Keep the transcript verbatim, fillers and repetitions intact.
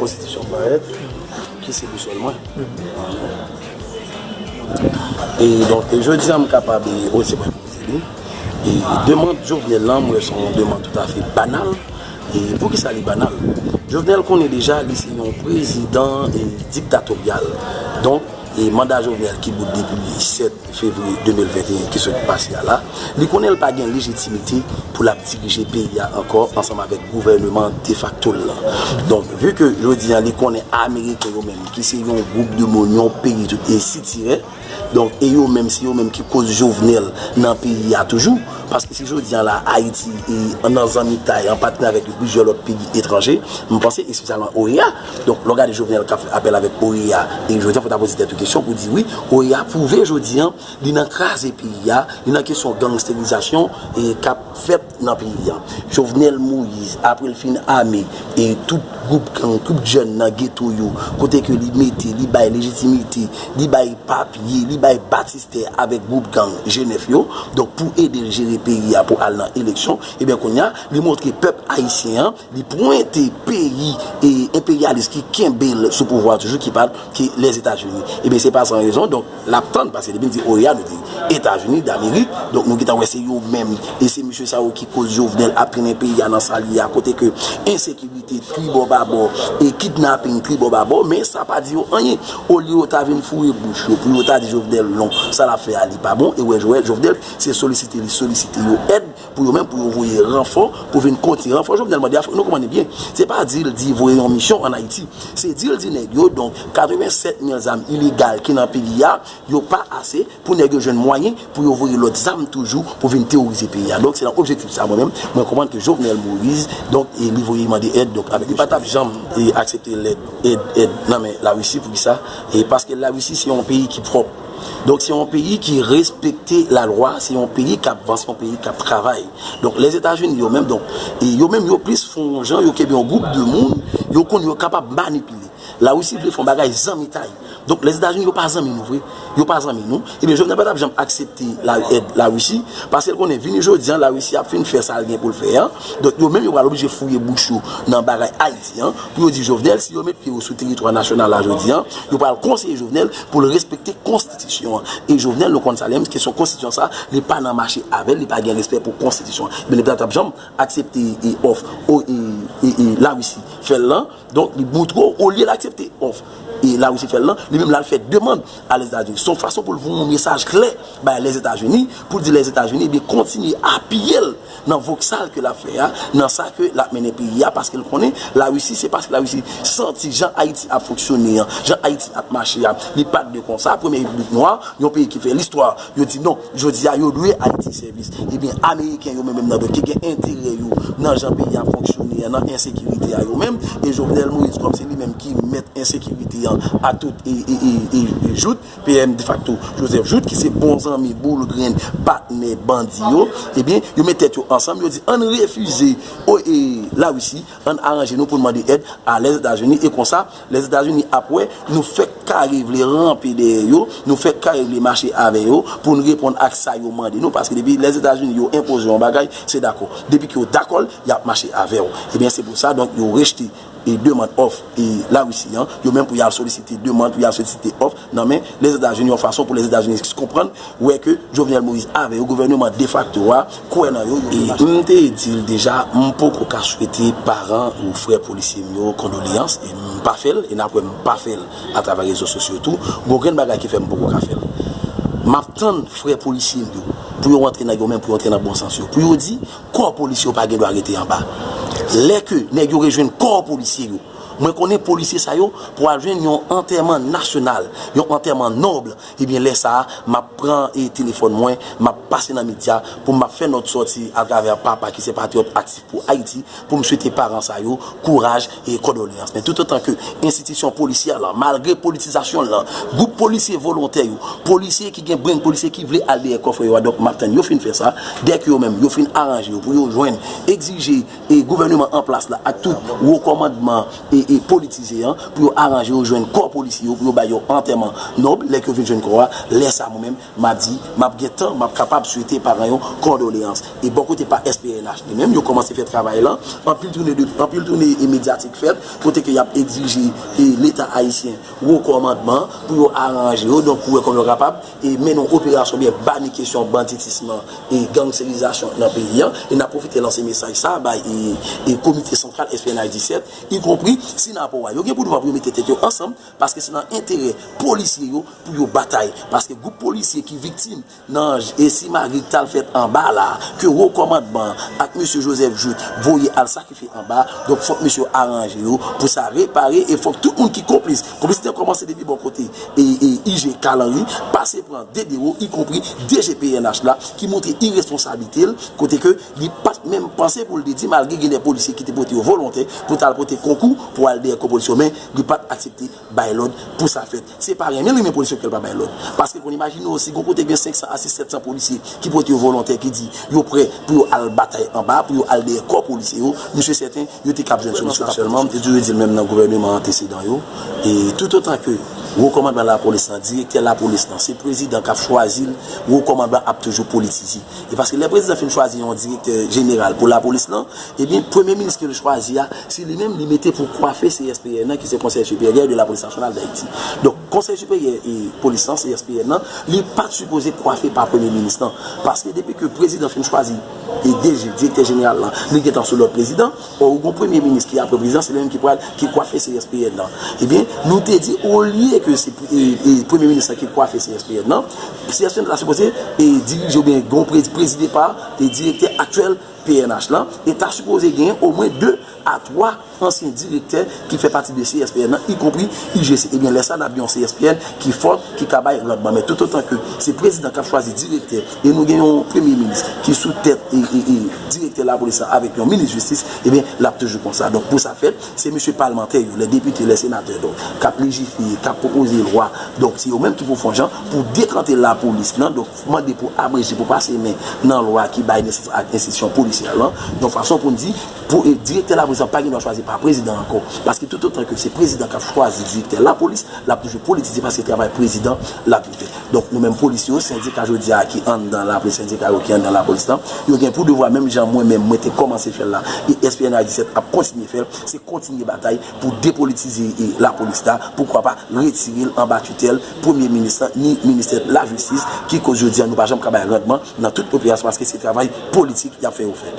Konstitisyon parèt, ki se bousòl mwen. E donk, e jodi a, m kapab, e, oze mwen poze li. E demann Jovenel lan, m wè se yon demann toutafè banal. E poukisa li banal? Jovenel konnen deja, li se yon prezidan, e, diktatoryal. Donk, e manda Jovenel ki bout depi sèt fevriye de mil venteyen ki sot pase a la, li konnen l pa gen lejitimite pou l ap dirije peyi a ankò ansanm avèk gouvèneman defakto l lan. Donk, vi ke jodi a li konnen Ameriken yo menm, ki se yon gwoup de moun, yon peyi tout, e sitirè, donk, e yo menm, se yo menm ki koz Jovenel nan peyi a toujou, paske si jodi a la, Ayiti, e nan zanmitay, an patnè avèk plizyè lòt peyi etranje, m panse espesyalman OEA. Donk, lè w gade Jovenel k ap fè apèl avèk OEA, e jodi a, fò w ta poze tèt ou kesyon pou di wi, OEA pwouve jodi a, li nan kraze peyi a, li nan kesyon gangsterizasyon, e k ap fèt nan peyi a. Jovenel Moïse, apre l fin ame, e tout gwoup gang, tout jèn nan geto yo, kote ke li mete, li bay lejitimite, li bay papye, li bay batistè avèk gwoup gang G nèf yo, donk pou ede l jere peyi a pou al nan eleksyon, ebyen kounye a, li montre pèp ayisyen an, li pwente peyi e enperyalis ki kenbe l sou pouvwa toujou, ki pa ki Lèzetazini. Ebyen, se pa san rezon, donk, l ap tann, paske depi n di OEA, nou di Etazini Damerik, donk, nou gentan wè se yo menm, e se mesye sa yo ki koz Jovenel ap trennen peyi a nan sa l ye a, kote ke ensekirite, tribò babò, e kidnaping, tribò babò, men sa pa di yo anyen. Olye yo ta vin foure bouch yo, pou yo ta di Jovenel non, sa l ap fè a, li pa bon, e wè, wè, Jovenel, se solisite, li solisite yo èd, pou yo menm, pou yo voye ranfò, pou vin kontinye. Ranfò Jovenel mande a, fòk nou konprann li byen. Se pa di l di voye yon misyon ann Ayiti. Se di l di nèg yo, donk, katrevennsèt mil zam ilegal ki nan peyi a, yo pa ase pou nèg yo jwenn mwayen pou yo voye lòt zam toujou pou vin teworize peyi a. Donk, se nan objektif sa, mwen menm, mwen konprann ke Jovenel Moïse, donk, e li voye mande èd, donk, avèk li pa t ap janm, e, aksepte lèd, èd, èd nan men Larisi. Poukisa? E paske Larisi, se yon peyi ki pwòp. Donk, se yon peyi ki respekte lalwa, se yon peyi k ap vanse, yon peyi k ap travay. Donk, Lèzetazini, yo menm, donk, e yo menm, yo plis fè yon jan, yo kenbe yon gwoup de moun, yo konn yo kapab manipile. Larisi vle fè yon bagay zanmitay. Donk, Lèzetazini, yo pa zanmi nou vre. Yo pa zanmi nou. Ebyen, Jovenel pa t ap janm aksepte la, èd Larisi, paske l konnen vini jodi a, Larisi ap fin fè sa l gen pou l fè a. Donk, yo menm, yo pral oblije fouye bouch yo nan bagay Ayiti a, pou yo di Jovenel, si yo met pye yo sou teritwa nasyonal la jodi a, yo pral konseye Jovenel pou l respekte konstitisyon an. E Jovenel, nou konn sa li menm, kesyon konstitisyon sa, li pa nan mache avè l, li pa gen respè pou konstitisyon an. Ebyen, li pa t ap janm aksepte, e, òf, o, e, e, e, Larisi fè l lan. Donk, li montre w, olye l aksepte òf, e, Larisi fè l lan, li menm l al fè demann a Lèzetazini. Se yon fason pou l voye yon mesaj klè bay Lèzetazini, pou l di Lèzetazini, ebyen, kontinye apiye l nan voksal ke l ap fè a, nan sa ke l ap mennen peyi a, paske l konnen Larisi, se paske Larisi santi jan Ayiti ap fonksyone an, jan Ayiti ap mache a, li pa t de konsa. Premye repiblik nwa, yon peyi ki fè listwa, yo di non, jodi a, yo dwe Ayiti sèvis. Ebyen, Ameriken yo menm, menm nan, donk, ki gen enterè yo nan jan peyi a fonksyone an, nan ensekirite a yo menm, e Jovenel Moïse, kòm se li menm ki mèt ensekirite an, ak tout, e, e, e, e, e jout, P M defakto Joseph Jouthe, ki se bon zanmi boul grenn patnè bandi yo, ebyen, yo met tèt yo ansanm, yo di, ann refize, o, e, Larisi, ann aranje nou pou n mande èd a Lèzetazini, e konsa, Lèzetazini ap wè, nou fèk kare vle ranpe dèyè yo, nou fèk kare vle mache avè yo, pou n reponn ak sa yo mande nou, paske depi Lèzetazini yo enpoze yon bagay, se dakò. Depi ke yo dakò l, y ap mache avè w. Ebyen, se pou sa, donk, yo rejte e demann òf e Larisi an, yo menm pou y al solisite demann, pou y al solisite òf nan men Lèzetazini, yon fason pou Lèzetazini konprann, wè ke Jovenel Moïse avè yo, gouvèneman defakto a, kwè nan yo, yo e m te di l deja, m poko ka swete paran ou frè polisye m yo kondoleyans, e m pa fè l, e n ap wè m pa fè l atravè rezo sosyo tou. Gon grenn bagay ki fè m poko ka fè l. M ap tann frè polisye m yo, pou yo rantre nan yo menm, pou yo rantre nan bon sans yo, pou yo di, kò polisye yo pa gen dwa rete anba. Lè ke nèg yo rejwenn kò polisye yo, mwen konnen polisye sa yo, pou al jwenn yon antèman nasyonal, yon antèman nòb, ebyen, lè sa a, m ap pran, e, telefòn mwen, m ap pase nan medya pou m ap fè nòt sòti atravè papa ki se patriyòt aktif pou Ayiti, pou m swete paran sa yo kouraj e kondoleyans. Men toutotan ke enstitisyon polisyè lan, malgre politizasyon l lan, gwoup polisye volontè yo, polisye ki gen brenn, polisye ki vle al dèyè kò frè yo a, donk, m ap tann yo fin fè sa, dèk yo menm, yo fin aranje yo pou yo jwenn, egzije, e, gouvèneman an plas la ak tout wo kòmandman, e, e politize an, pou yo aranje yo jwenn kò polisye yo, pou yo bay yo antèman nòb, lè ke yo vin jwenn kò a, lè sa mwen menm, m ap di, m ap gen tan, m ap kapab swete paran yo kondoleyans. E bò kote pa S P N H li menm, yo kòmanse fè travay lan, anpil toune de, anpil toune e medyatik fèt, kote ke y ap egzije e Leta ayisyen, wo kòmandman, pou yo aranje yo, donk pou wè kòman yo kapab e mennen yon operasyon oubyen bani kesyon banditis lan e gangsterizasyon nan peyi an. E n ap pwofite lanse mesaj sa bay e, e komite santral S P N H disèt, ikonpri Sinapò a. Yo gen pou devwa pou yo mete tèt yo ansanm, paske se nan enterè polisye yo pou yo batay. Paske gwoup polisye ki viktim nan e simagri k t al fèt anba la, ke wo kòmandman ak mesye Joseph Jouthe voye al sakrifye anba, donk fòk mesye yo aranje yo pou sa repare, e fòk tout moun ki konplis, konplisite kòmanse depi bò kote e, e I G Kalanri, pase pran D D O, ikonpri D G P N H la, ki montre iresponsablite l, kote ke li pa t menm panse pou l te di, malgre gen de polisye ki te pote yo volontè pou t al pote konkou pou al dèyè kò polisye yo, men li pa t aksepte bay lòd pou sa fèt. Se pa renmen l renmen polisye ke l pa bay lòd. Paske konn imajine w, si gon kote gen senk san a six, sèt san polisye ki pote yo volontè, ki di yo prè pou yo al batay anba, pou yo al dèyè kò polisye yo, m si sèten, yo te kab jwenn solisyon. Sèlman, m te toujou di l, menm nan gouvènman antesedan yo, e toutotan ke wo kòmandman lapolis lan, direktè lapolis lan, se prezidan k ap chwazi l, wo kòmandman ap toujou politize. E paske lè prezidan fin chwazi yon direktè jeneral pou lapolis lan, ebyen, premye minis ke l chwazi a, se li menm li mete pou kwafe C S P N nan, ki se Conseil Supérieur de la Police Nationale d'Haïti. Donk, Konsèy Siperyè e Polis lan, C S P N nan, li pa t sipoze kwafe pa premye minis lan. Paske depi ke prezidan fin chwazi e D G, direktè jeneral lan, li gentan sou lòd prezidan. Ò, ou gon premye minis ki apre prezidan, se li menm ki pral, ki kwafe C S P N nan. Ebyen, nou te di, olye ke se e, e premye minis lan ki kwafe C S P N nan, C S P N nan ta sipoze e dirije oubyen gon pre-, prezide pa e direktè aktyèl P N H lan, e ta sipoze genyen omwen de a twa ansyen direktè ki fè pati de C S P N nan, ikonpri I G C. Ebyen, lè sa, n ap gen yon C S P N ki fò, ki ka bay randman. Men toutotan ke se prezidan k ap chwazi direktè, e nou gen yon premye minis ki sou tèt e, e, e direktè lapolis lan avèk yon minis jistis, ebyen, l ap toujou konsa. Donk, pou sa fèt, se mesye palmantè yo, lè depite, lè senatè, donk, k ap lejifye, k ap pwopoze lwa. Donk, se yo menm ki pou fè yon jan pou dekante lapolis lan. Donk, mande pou abreje, pou pase men nan lwa ki bay nesans ak enstitisyon polisyal lan, yon fason pou n di, pou, e, direktè lapolis lan pa gen dwa chwazi pa prezidan ankò. Paske toutotan ke se prezidan k ap chwazi direktè lapolis, l ap toujou politize paske travay prezidan l ap vin fè. Donk, nou menm polisye yo, sendika jodi a ki anndan lapolis, sendika yo ki anndan lapolis lan, yo gen pou devwa, menm jan mwen menm, mwen te kòmanse fè l la, e S P N H disèt ap kontinye fè l, se kontinye batay pou depolitize, e, lapolis la, poukwa pa retire l anba titèl premye minis lan, ni ministè lajistis, ki koz jodi a nou pa janm ka bay randman nan tout operasyon, paske se travay politik y ap fè yo fè.